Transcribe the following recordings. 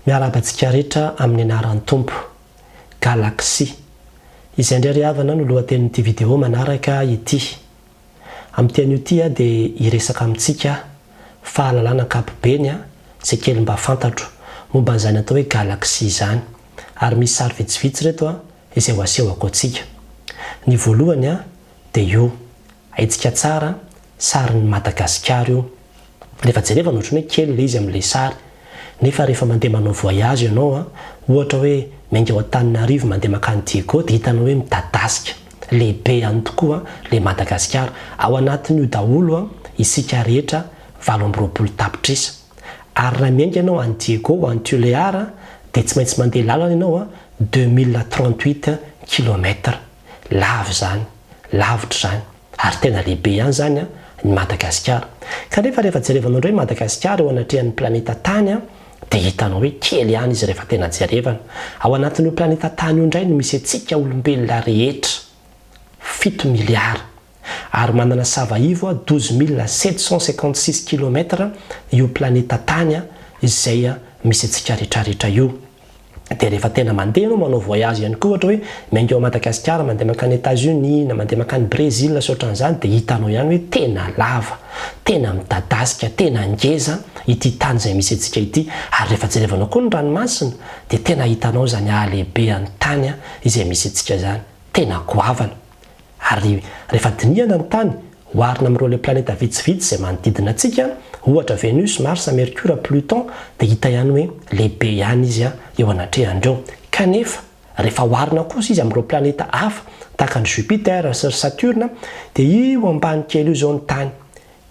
Miarahaba antsika rehetra amin'ny anaran'ny Tompo. Galaxie. Izay indray ry havana no lohatenin'ity video manaraka ity. Amin'ity anio ity aho dia hiresaka amintsika fahalalana ankapobeny izay kely mba fantatro momba an'izany atao hoe galaxie izany. Ary misy sary vitsivitsy ireto izay ho asehoko antsika. Ny voalohany dia io. Haintsika tsara, sarin'i Madagasikara io. Rehefa jerevana ohatran'ny hoe kely ilay izy amin'ilay sary. Nefa rehefa mandeha manao voyage ianao an, ohatra hoe miainga ao Antananarivo mandeha mankany Diego dia hitanao hoe midadasika, lehibe ihany tokoa ilay Madagasikara. Ao anatin'io daholo an, isika rehetra 28 tapitrisa. Ary raha miainga ianao any Diego ho any Tulear dia tsy maintsy mandeha lalana ianao an, 2038 kilomètres. Lava izany, lavitra izany. Ary tena lehibe ihany izany an, ny Madagasikara. Kanefa rehefa jerevanao indray Madagasikara eo anatrehan'ny planeta tany an, dia hitanao hoe kely ihany izy rehefa tena jerevana. Ao anatin'io planeta tany io indray no misy antsika olombelona rehetra, fito miliara. Ary manana sava ivo 12 756 kilomètres io planeta tany izay misy antsika rehetrarehetra io. Dia rehefa tena mandeha ianao manao voyage ihany koa ohatra hoe miainga ao Madagasikara mandeha mankany Etats Unis na mandeha mankany Brésil sy ohatran'izany dia hitanao ihany hoe tena lava, tena midadasika, tena ngeza ity tany izay misy antsika ity. Ary rehefa jerevanao koa ny ranomasina dia tena hitanao izany halehibehan'ny tany izay misy antsika izany. Tena goavana. Ary rehefa dinihana ny tany, oharina amin'ireo ilay planeta vitsivitsy izay manodidina antsika, ohatra Venus, Mars, Mercure, Pluton, dia hita ihany hoe lehibe ihany izy eo anatrehan'ireo. Kanefa, rehefa oharina kosa izy amin'ireo planeta hafa, tahaka an'i Jupiter sy ry Saturne, dia io ambany kely io izao ny tany.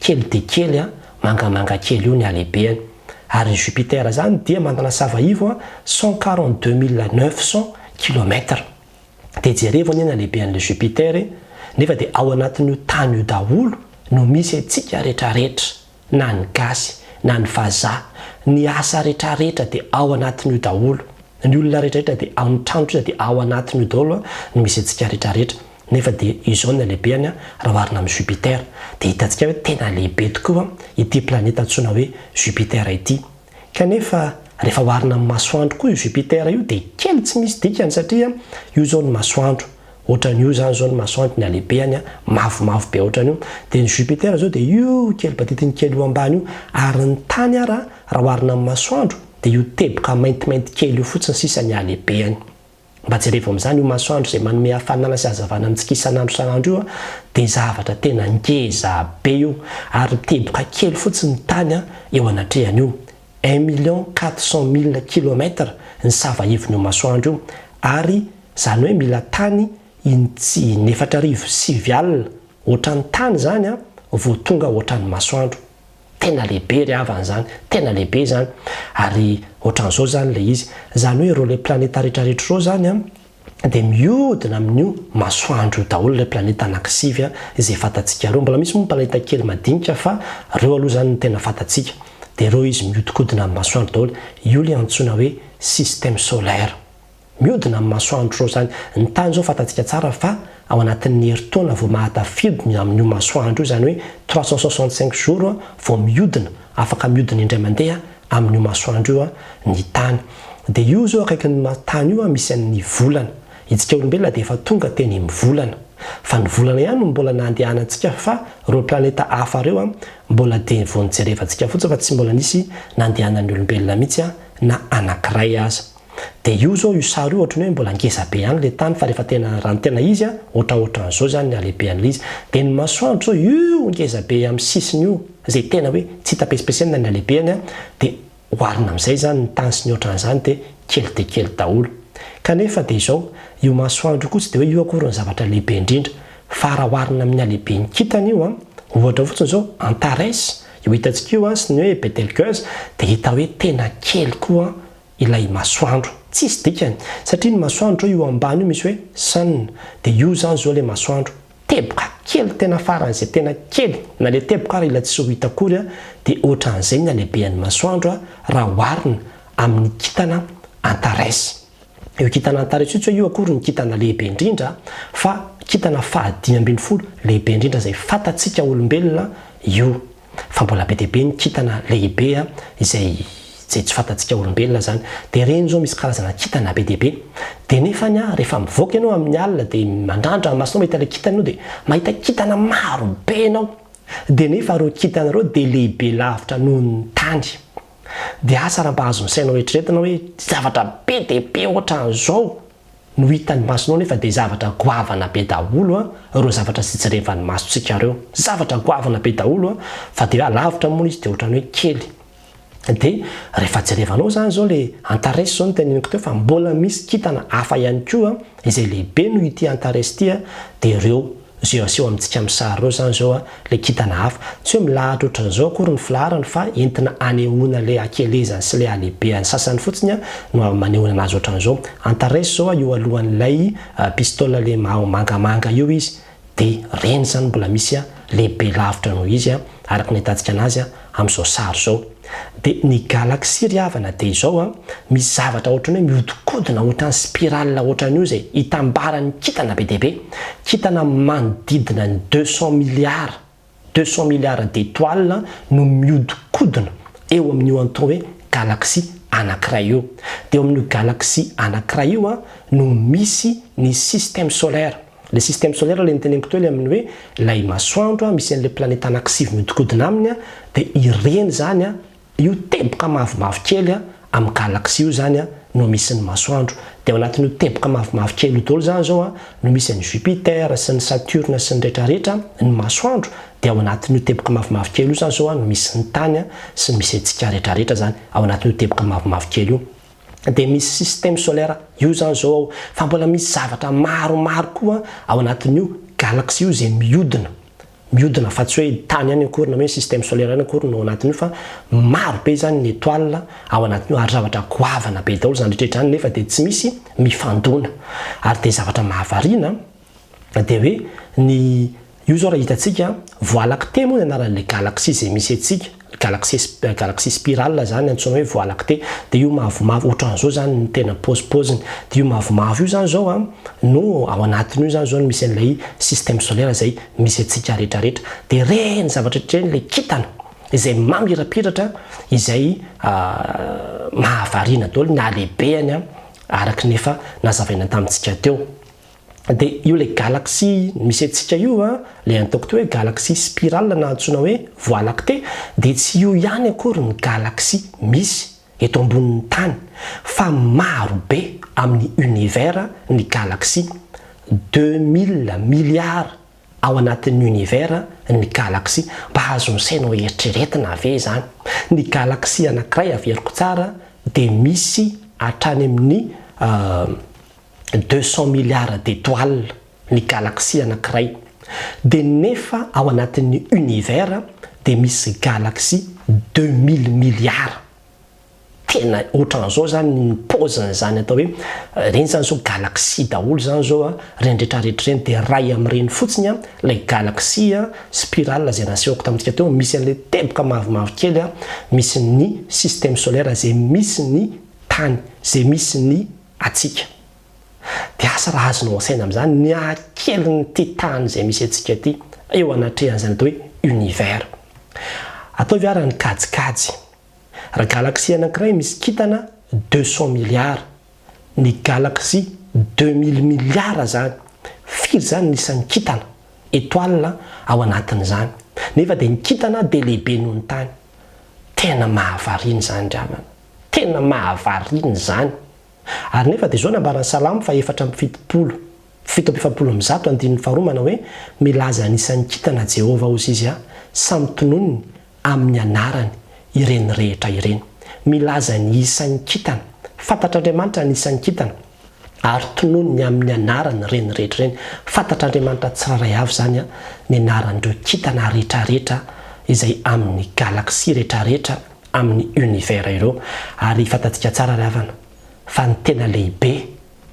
Kely dia kely, mangamanga kely io ny halehibeny. Ary ny Jupiter izany dia manana sava ivo 142 900 kilomètres. Dia jerevo anie ny halehibehan'ilay Jupiter e! Nefa dia ao anatin'io tany io daholo no misy antsika retraretra, na ny gasy, na ny vazaha, ny asa retraretra dia ao anatin'io daholo, ny olona retraretra dia ao, ny trano rehetra dia ao anatin'io daholo no misy antsika retraretra. Nefa dia izao ny halehibehany raha oharina amin'i Jupiter. Dia hitantsika hoe tena lehibe tokoa ity planeta antsoina hoe Jupiter ity. Kanefa rehefa oharina amin'ny masoandro koa io Jupiter io dia kely tsy misy dikany satria io izao ny masoandro, ohatran'io izany izao ny masoandro ny halehibehany mavomavo be ohatran'io, dia ny Jupiter izao dia io kely badidiny kely io ambany io, ary ny tany ara raha oharina amin'ny masoandro dia io teboka maintimainty kely io fotsiny sisa ny halehibehany. Mba jerevo amin'izany io masoandro izay manome hafanana sy hazavana amintsika isan'andro isan'andro io dia zavatra tena ngeza be io ary teboka kely fotsiny ny tany eo anatrehan'io. Un million quatre cent mille kilomètres ny sava ivon'io masoandro io ary izany hoe mila tany in- 4900 ohatran'ny tany izany vao tonga ohatran'ny masoandro. Tena lehibe ry havana izany, tena lehibe izany. Ary ohatran'izao izany ilay izy. Izany hoe ireo ilay planeta rehetrarehetra ireo izany an, dia mihodina amin'io masoandro io daholo ilay planeta anankisivy izay fantatsika ireo. Mbola misy moa ny planeta kely madinika fa ireo aloha izany no tena fantatsika. Dia ireo izy mihodinkodina amin'ny masoandro daholo. Io ilay antsoina hoe système solaire. Mihodina amin'ny masoandro izao izany. Ny tany izao fantatsika tsara fa ao anatin'ny herintaona vao mahatafidina amin'io masoandro io, izany hoe 365 jours vao mihodina, afaka mihodina indray mandeha amin'io masoandro io ny tany. Dia io izao akaikin'ny tany io misy an'ny volana. Itsika olombelona dia efa tonga teny amin'ny volana. Fa ny volana ihany no mbola nandehanantsika fa ireo planeta hafa ireo mbola dia vao nijerevantsika fotsiny fa tsy mbola nisy nandehanan'ny olombelona mihitsy na anankiray aza. Dia io zao io sary io ohatran'ny hoe mbola ngeza be ihany ilay tany fa rehefa tena raha ny tena izy an, ohatraohatran'izao izany ny halehibehan'ilay izy. Dia ny masoandro zao io ngeza be amin'ny sisiny io izay tena hoe tsy hita pesipesenina ny halehibehany an, dia oharina amin'izay izany ny tany sy ny ohatran'izany dia kely dia kely daholo. Kanefa dia izao, io masoandro io koa tsy dia hoe io akory ny zavatra lehibe indrindra fa raha oharina amin'ny halehiben'ny kintana io an, ohatra fotsiny izao Antares io hitantsika io an sy ny hoe Betelgeuse dia hita hoe tena kely koa ilay masoandro. Tsisy dikany, satria ny masoandro zao io ambany io misy hoe sun, dia io zany zao ilay masoandro. Teboka kely tena faran'izay tena kely, na ilay teboka ary ila tsy ho hita akory dia ohatran'izay ny halehibehan'ny masoandro raha oharina amin'ny kintana Antares. Io kintana Antares io tsy hoe io akory ny kintana lehibe indrindra fa kintana faha 15 lehibe indrindra izay fantatsika olombelona io. Fa mbola be dia be ny kintana lehibe izay. Izay tsy fantatsika olombelona izany. Dia ireny izao misy karazana kintana be dia be. Dia nefany an, rehefa mivoaka ianao amin'ny alina dia mandrandra ny masonao mahita ilay kintana io dia mahita kintana maro be ianao. Dia nefa ireo kintana ireo dia lehibe lavitra noho ny tany. Dia asa raha mba azon'ny sainao eritreretina hoe zavatra be dia be ohatran'izao no hitan'ny masonao nefa dia zavatra goavana be daholo an ireo zavatra tsy jerevan'ny masontsika ireo. Zavatra goavana be daholo an, fa dia alavitra moa izy dia ohatran'ny hoe kely. Dia rehefa jerevanao izany izao ilay Antares izao no teneniko teo fa mbola misy kintana hafa ihany koa izay lehibe noho ity Antares ity an, dia ireo izay aseho amintsika amin'ny sary ireo izany izao an, ilay kintana hafa. Tsy hoe milahatra ohatran'izao akory ny filaharany fa entina anehoana ilay hakelezany sy ilay halehibehan'ny sasany fotsiny an no manehoana anazy ohatran'izao. Antares izao an io alohan'ilay pistole ilay mangamanga io izy. Dia ireny izany mbola misy lehibe lavitra noho izy araka ny ahitantsika anazy amin'izao sary izao. Dia ny galaxie ry havana dia izao an, misy zavatra ohatran'ny hoe mihodinkodina ohatran'ny spirale ohatran'io izay itambaran'ny kintana be dia be, kintana manodidina ny 200 milliards. 200 milliards d'étoiles no mihodinkodina eo amin'io antao hoe galaxie anankiray io. Dia eo amin'io galaxie anankiray io no misy ny système solaire. Ilay système solaire ilay noteneniko teo ilay amin'ny hoe ilay masoandro misy an'ilay planeta anankisivy mihodinkodina aminy dia ireny izany Io teboka mavomavo kely amin'ny galaxie io izany no misy ny masoandro. Dia ao anatin'io teboka mavomavo kely io daholo izany izao no misy an'i Jupiter sy ny Saturne sy ny rehetrarehetra, ny masoandro dia ao anatin'io teboka mavomavo kely io izany izao no misy ny tany sy ny misy antsika rehetrarehetra izany ao anatin'io teboka mavomavo kely io. Dia misy système solaire io izany izao ao fa mbola misy zavatra maromaro koa ao anatin'io galaxie io izay mihodina. mihodina fa tsy hoe tany ihany akory na hoe système solaire ihany akory no ao anatin'io fa maro be izany ny étoile ao anatin'io ary zavatra goavana be daholo izany rehetra izany nefa dia tsy misy mifandona ary dia zavatra mahavariana dia hoe ny io izao raha hitantsika voie lactée moa ny anaran'ilay galaxie izay misy antsika Galaxie galaxie spirale zany antsoina hoe voie lactée dia io mavomavo ohatran'izao zany ny tena paozipaoziny dia io mavomavo io zany zao an no ao anatin'io zany zao no misy an'ilay système solaire izay misy antsika rehetrarehetra dia ireny zavatra rehetra ireny ilay kintana izay mamirapiratra izay mahavariana daholo ny halehibehany an araka ny efa nazavaina tamintsika teo. Dia io ilay galaxie misy antsika io an, ilay ataoko teo hoe galaxie spirale na antsoina hoe voie lactée, dia tsy io ihany akory ny galaxie misy eto ambonin'ny tany fa maro be amin'ny univers ny galaxie, 2000 milliards ao anatin'ny univers ny galaxie, mba azon'ny sainao eritreretina ve izany? Ny galaxie anankiray averiko tsara dia misy hatrany amin'ny 200 milliards d'étoiles ny galaxie anankiray. Dia nefa ao anatin'ny univers dia misy galaxie 2000 milliards. Tena ohatran'izao izany ny paozin'izany atao hoe, ireny izany izao galaxie daholo izany izao an, ireny rehetrarehetra ireny dia iray amin'ireny fotsiny an, ilay galaxie spirale izay nasehoko tamintsika teo, misy an'ilay teboka mavomavo kely an, misy ny système solaire izay misy ny tany, izay misy ny antsika. Dia asa raha azonao an-tsaina amin'izany ny hakelin'ity tany izay misy antsika ity eo anatrehan'izany atao hoe univers. Ataovy ara ny kajikajy. Raha galaxie anankiray misy kintana 200 milliards, ny galaxie 2000 milliards izany, firy izany ny isan'ny kintana, étoiles, ao anatin'izany? Nefa dia ny kintana dia lehibe noho ny tany. Tena mahavariana izany ry havana. Tena mahavariana izany. Ary nefa dia izao nambaran'ny Salamo faha 74, 147 andininy faharoa manao hoe, Milaza ny isan'ny kintana Jehovah hozy izy a, samy tononiny amin'ny anarany ireny rehetra ireny. Milaza ny isan'ny kintana. Fantatr'Andriamanitra ny isan'ny kintana. Ary tononiny amin'ny anarany ireny rehetra ireny. Fantatr'Andriamanitra tsirairay avy izany ny anaran'ireo kintana rehetrarehetra izay amin'ny galaxie rehetrarehetra. amin'ny univers ireo ary fantatsika tsara ry havana fa ny tena lehibe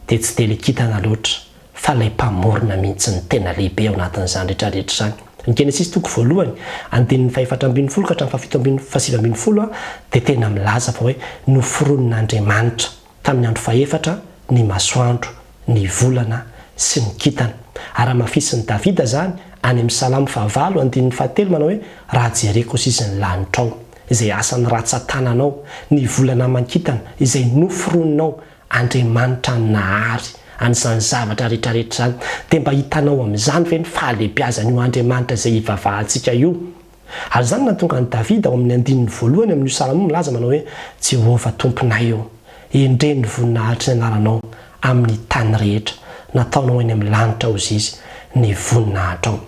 dia tsy dia ilay kintana loatra fa ilay mpamorona mihitsy no tena lehibe ao anatin'izany rehetra rehetra izany. Ny Genesisy toko voalohany andininy fahefatra ambinifolo ka hatramin'ny fahafito ambin'ny fahasivy ambinifolo dia tena milaza fa hoe noforonin'Andriamanitra Tamin'ny andro fahefatra ny masoandro, ny volana sy ny kintana. Ary hamafisin'i Davida izany any amin'ny Salamo fahavalo andininy fahatelo manao hoe, Raha jereko sisin'ny lanitrao. izay asan'ny ratsan-tananao, ny volana aman-kintana, izay noforoninao, Andriamanitra nahary an'izany zavatra rehetra rehetra izany, dia mba hitanao amin'izany ve ny fahalehibiazan'io Andriamanitra izay ivavahantsika io? Ary izany no nahatonga an'i Davida ao amin'ny andininy voalohany amin'io salamo io milaza manao hoe, Jehovah Tomponay ô, endrey ny voninahitry ny anaranao amin'ny tany rehetra, nataonao eny amin'ny lanitra hozizy ny voninahitrao.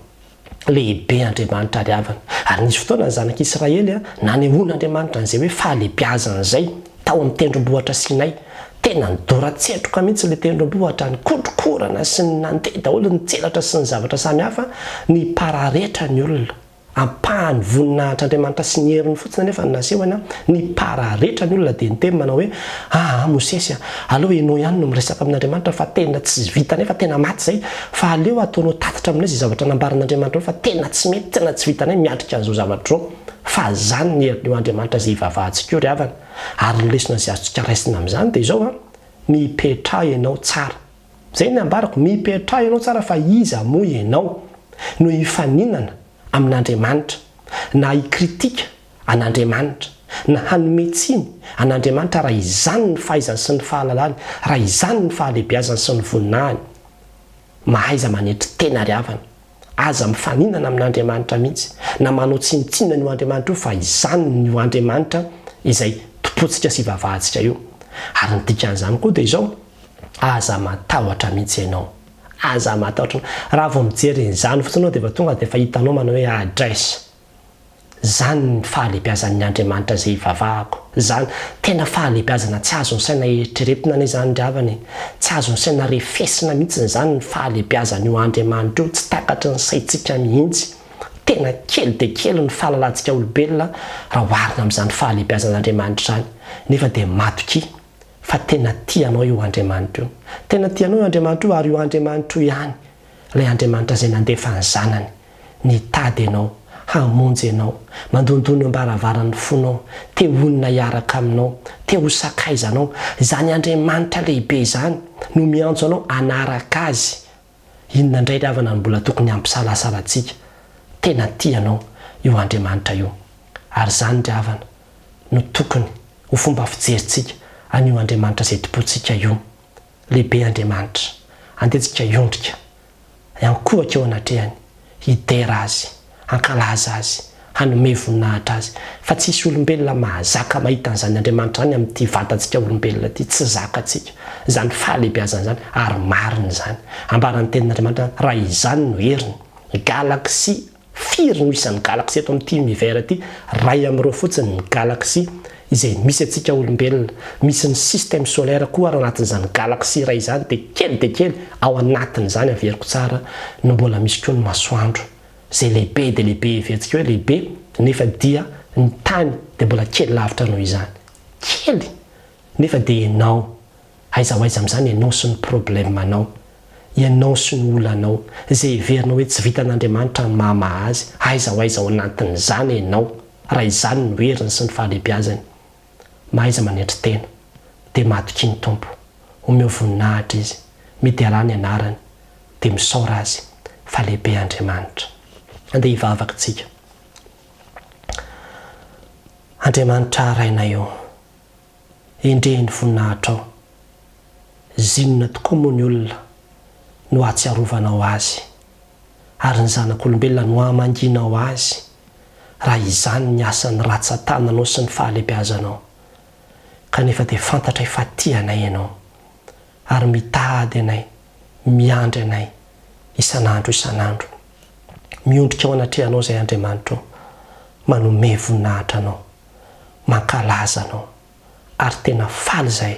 Lehibe Andriamanitra ry havana. Ary nisy fotoana ny zanak'Israely nanehoan'Andriamanitra an'izay hoe fahalehibiazany izay tao amin'ny tendrombohitra Sinay. Tena nidoran-tsetroka mihitsy ilay tendrombohitra, nikotrokorana sy nandeha daholo ny tselatra sy ny zavatra samihafa, nipararetra ny olona. Ampahany voninahitr'Andriamanitra sy ny heriny fotsiny anefa no nasehony, nipararetra ny olona dia niteny manao hoe, Aa Mosesy a, aleo enao ihany no miresaka amin'Andriamanitra fa tena tsy vitanay fa tena maty izay, fa aleo ataonao tatitra aminay izay zavatra nambaran'Andriamanitra anao fa tena tsy mety, tena tsy vitanay miatrika an'izao zavatra izao. Fa izany ny herin'io Andriamanitra izay ivavahantsika io ry havana. Ary ny lesona izay azontsika raisina amin'izany dia izao an, mipetraha ianao tsara. Izay ny ambarako, mipetraha ianao tsara fa iza moa ianao no hifaninana amin'Andriamanitra, na hi-critique an'Andriamanitra, na hanome tsiny an'Andriamanitra raha izany ny fahaizany sy ny fahalalany, raha izany ny fahalehibiazany sy ny voninahiny. Mahaiza manetry tena ry havana. Aza mifaninana amin'Andriamanitra mihitsy, na manao tsinontsinona an'io Andriamanitra io fa izany io Andriamanitra izay tompontsika sy ivavahantsika io. Ary ny dikan'izany koa dia izao, aza matahotra mihitsy ianao. Aza matahotra. Raha vao mijery an'izany fotsiny ianao dia efa tonga dia efa hitanao manao hoe adresse. Zany ny fahalebiazan'ny Andriamanitra izay ivavahako. Zany, tena fahalebiazana tsy azon'ny saina eritreretina anie zany ry havana e. Tsy azon'ny saina refesina mihitsiny zany ny fahalebiazan'io Andriamanitra io, tsy takatry ny saintsika mihitsy. Tena kely dia kely ny fahalalantsika olombelona raha oharina amin'izany fahalebiazan'Andriamanitra izany. Nefa dia matokia fa tena tia anao io Andriamanitra io. Tena tia anao io Andriamanitra io ary io Andriamanitra io ihany ilay Andriamanitra izay nandefa ny Zanany Nitady anao, hamonjy anao, mandondona eo am-baravaran'ny fonao, te honina hiaraka aminao, te ho sakaizanao. Izany Andriamanitra lehibe izany no miantso anao hanaraka Azy. Inona indray ry havana no mbola tokony hampisalasala antsika? Tena tia anao io Andriamanitra io. Ary izany ry havana no tokony ho fomba fijerintsika an'io Andriamanitra izay tompointsika io. Lehibe Andriamanitra. Andeha tsika hiondrika hiankohoka eo anatrehany, hidera Azy, hankalaza Azy, hanome voninahitra Azy, fa tsy hisy olombelona mahazaka mahita an'izany Andriamanitra izany amin'ity vatantsika olombelona ity, tsy zakantsika izany fahalehibiazana izany, ary marina izany. Ambaran'ny Tenin'Andriamanitra raha izany no heriny, galaxie Firy no isan'ny galaxie eto amin'ity univers ity? Iray amin'ireo fotsiny ny galaxie izay misy antsika olombelona. Misy ny système solaire koa ary anatin'izany galaxie iray izany dia kely dia kely ao anatin'izany averiko tsara no mbola misy koa ny masoandro izay lehibe dia lehibe heverintsika hoe lehibe nefa dia ny tany dia mbola kely lavitra noho izany. Kely nefa dia ianao Aiza ho aiza amin'izany ianao sy ny problème-nao, ianao sy ny olanao, izay heverinao hoe tsy vitan'Andriamanitra ny mahamaha azy, aiza ho aiza ao anatin'izany ianao, raha izany no heriny sy ny fahalehibiazany. Mahaiza manetry tena, dia matokia ny Tompo, omeo voninahitra Izy, miderà ny anarany, dia misaora Azy, fa lehibe Andriamanitra. Andeha hivavaka isika. Andriamanitra Rainay ô! Endrey ny voninahitrao. Zinona tokoa moa ny olona no ahatsiarovanao azy, ary ny zanak'olombelona no amangianao azy, raha izany ny asan'ny ratsan-tananao sy ny fahalehibeazanao. Kanefa dia fantatray fa tia anay Ianao, ary mitady anay, miandry anay, isan'andro isan'andro. Miondrika eo anatrehanao izay Andriamanitra ô, manome voninahitra Anao. mankalaza anao ary tena faly izahay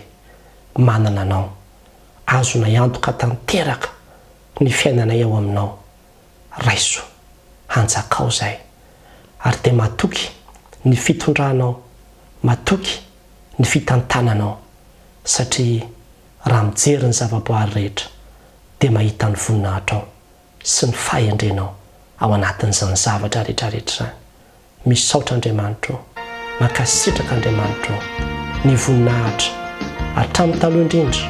manana anao. Azonay antoka tanteraka ny fiainanay ao aminao. Raiso, hanjakao izahay. Ary dia matoky ny fitondranao, matoky ny fitantananao satria raha mijery ny zavaboary rehetra dia mahita ny voninahitrao sy ny fahendrenao ao anatin'izany zavatra rehetra rehetra izany. Misaotra Andriamanitra ô! Mankasitraka Andriamanitra ô! Ny voninahitra, hatramin'ny taloha indrindra,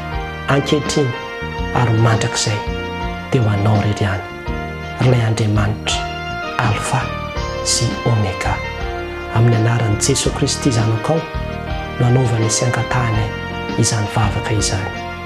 ankehitriny ary mandrakizay dia ho Anao irery ihany, ry ilay Andriamanitra Alfa sy Omega. Amin'ny anaran'i Jesoa Kristy Zanakao no anaovanay sy angatahanay izany vavaka izany.